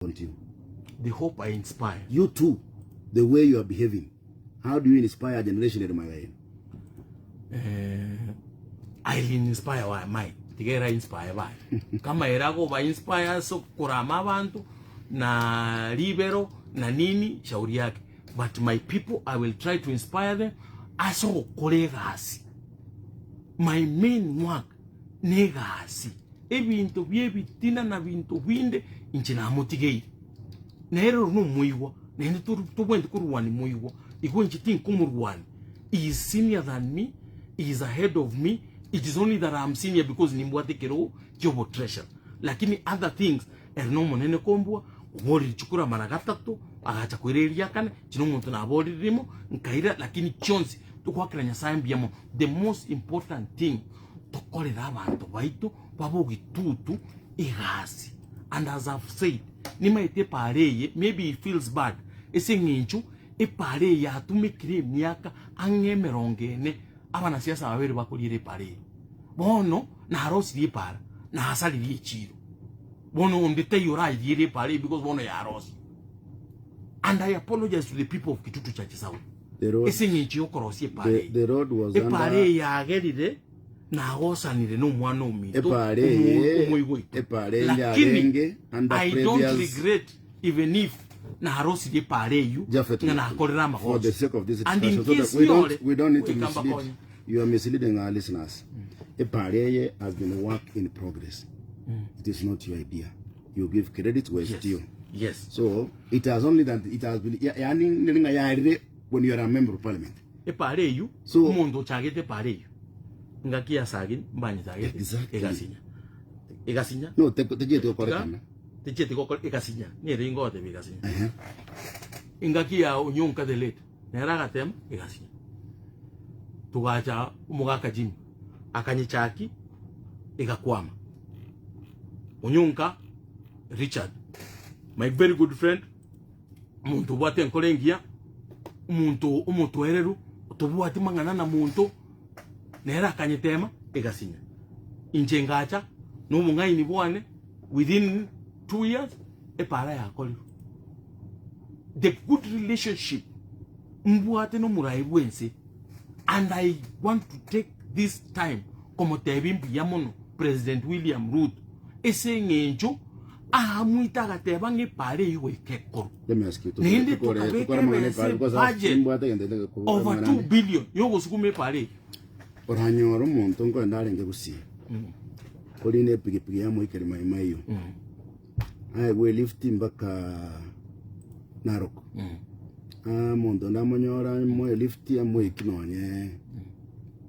Don't you? The hope I inspire. You too, the way you are behaving, how do you inspire a generation ere magega yenu? Eh, I'll inspire wa mai tiga era inspire baye kama era agoba inspire ase okorama abanto na ribero na nini shauri yake but my people I will try to inspire them ase ogokora egasi my main work negasi Ebinto bi'ebitina na binto binde inche namotigeire. Nere oro nomoigwa, naende tobwenereti korwania moigwa. Igo inche tinkomorwania. He is senior than me, he is ahead of me, it is only that I am senior because nimbwate ekerogo ki'obotreasurer. Lakini other things, ere nomonene kombua, oborire chikura mara gatato, agacha koira eria kane, inche nomonto naborire rimo, nkaira, lakini chionsi togoakera Nyasaye mbuya mono. The most important thing, tokorere abanto baito babe ogitutu egasi and as I've said nimaete epaara eye maybe he feels bad ase eng'encho epaara eye yatumekire emiaka ang'e emerongo ene abanasiasa babere bakoriera epaara eye bono narosirie epaara nasaririe echiro bono onde taiyo orariere epaara eye because bono yarosirie and I apologize to the people of Kitutu Church South The road, ase eng'encho y'okorosia epaara the, eye. the road was Epaara under eye yagerire nagosanire nomwana ominto Epaara eye- omoigoito epaara eye lakini yarenge under I don't previous- regret even if narosirie epaara eywo Japhet, ng'a nakorire for the amagoso sake of this and in discussion, so that case we nyore don't, we don't need to goika mislead. mbakonye You are misleading our listeners. Epaara eye has been work in progress. It is not your idea. You give credit where it's yes due. yes So it has only that it has been ya- yani neri ng'a yarire when you are a member of parliament. Epaara eywo So- omonto ochagete epaara eywo ngaki ya sagini mbanyechagete Exactly. egasinya egasinya No te techieti gokorekana. tichieti gokora egasinya nere ingotebia egasinya Ehe. engaki ya onyonka the late nere agatema egasinya togacha omogaka Jimmy akanyechaki egakwama onyonka Richard my very good friend omonto obwate enkoro engiya, omonto omotoereru, otobwati mang'ana na monto, nere akanyetema egasinya. Inche ngacha na obong'aini bwane within 2 years epaara yakorirwe. The good relationship mbwate na omorai bwense and I want to take this time komotebia mbuya mono President William Ruto ase eng'encho Aamoite agateba ng'a epaara eyio goika ekorwe. Let me ask you, Naende tukore- tokabeka tukore amang'ana ebesa epara, because I- ebudget nimbwate egento gete ko- over amang'ana 2 ande. billion yogosukuma epaara eyio. Oranyore omonto nkoenda arenge gusii korina epigipigi yamoikeri Mai Mahiu aegwe elift mpaka Narok. Ah, omonto onde amonyore amoe elift amoiki nonye.